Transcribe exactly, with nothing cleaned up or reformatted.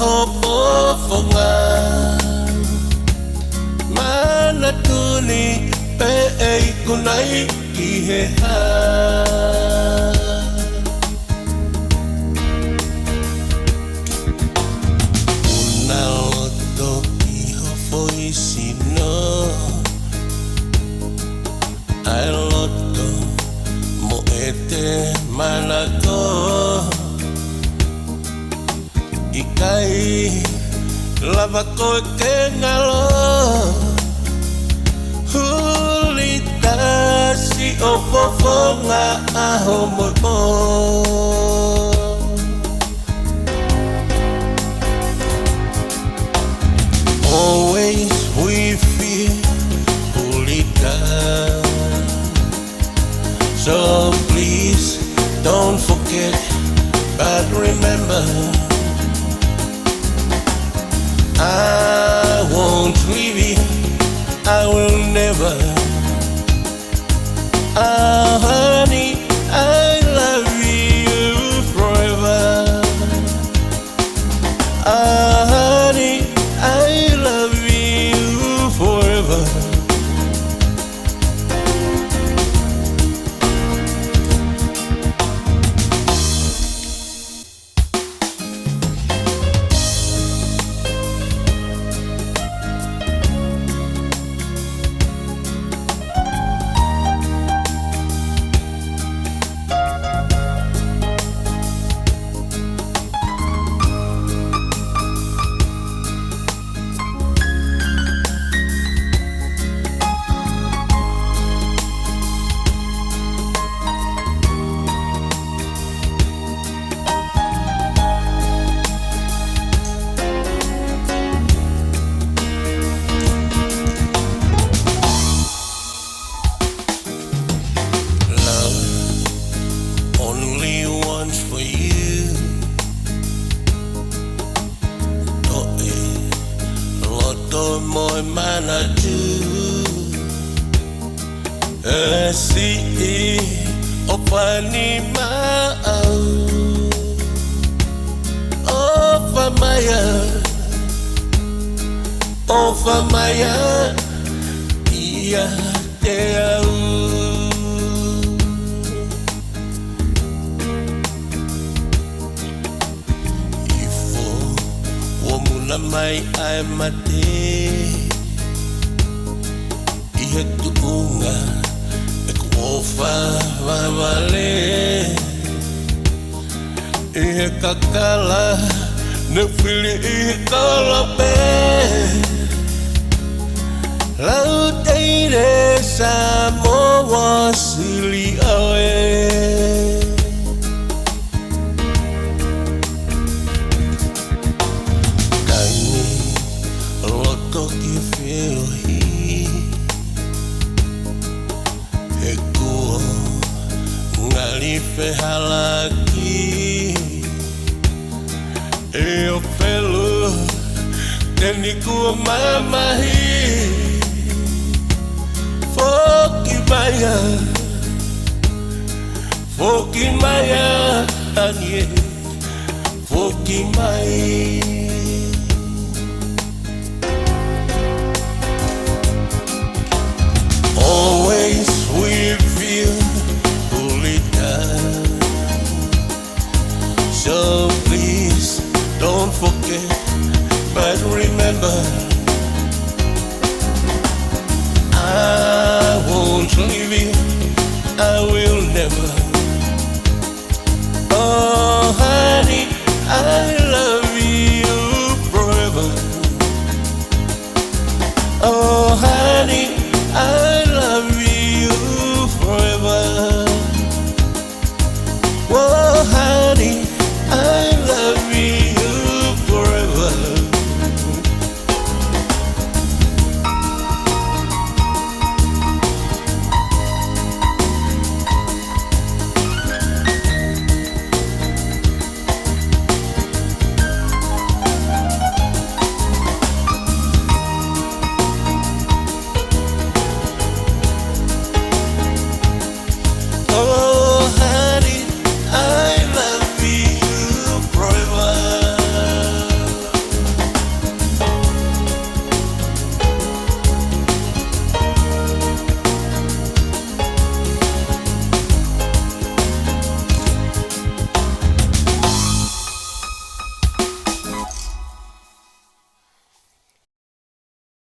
Hoʻo fofonga. Manatu ni pe ʻe ikunaʻi ki he hā. Una loto ki ho foʻi sino. ʻAi loto mo ʻete manako. ʻIkai lava koe ke ngalo. Huli tasi ʻo fofonga ʻa ho moʻomo. Always with fear, huli tasi. So please don't forget, but remember, I won't leave you, I will never. Ah, honey, I love you forever. Ah, honey, I love you forever. Love only wants for you. Toʻe loto mo e manatu. E siʻi ʻofa ni maʻau. ʻOfa mai ia, ʻofa mai ia, ia te au. Ifo, ʻo muna mai ʻa e mate. ʻI he tuʻunga ʻeku ʻofa vavale. ʻI he kakala ne fili ʻi he kolope. Lau teile Samoa sili ʻaʻau ē. Tangi loto ki feohi. He kuo ngali fehalaki. ʻE ʻo felu teni kuo mamahi. Foki mai ia. Foki mai ia, Tanie, foki mai. Always with you, Lolita. So please don't forget, but remember, I won't leave you, I will never. Oh, honey, I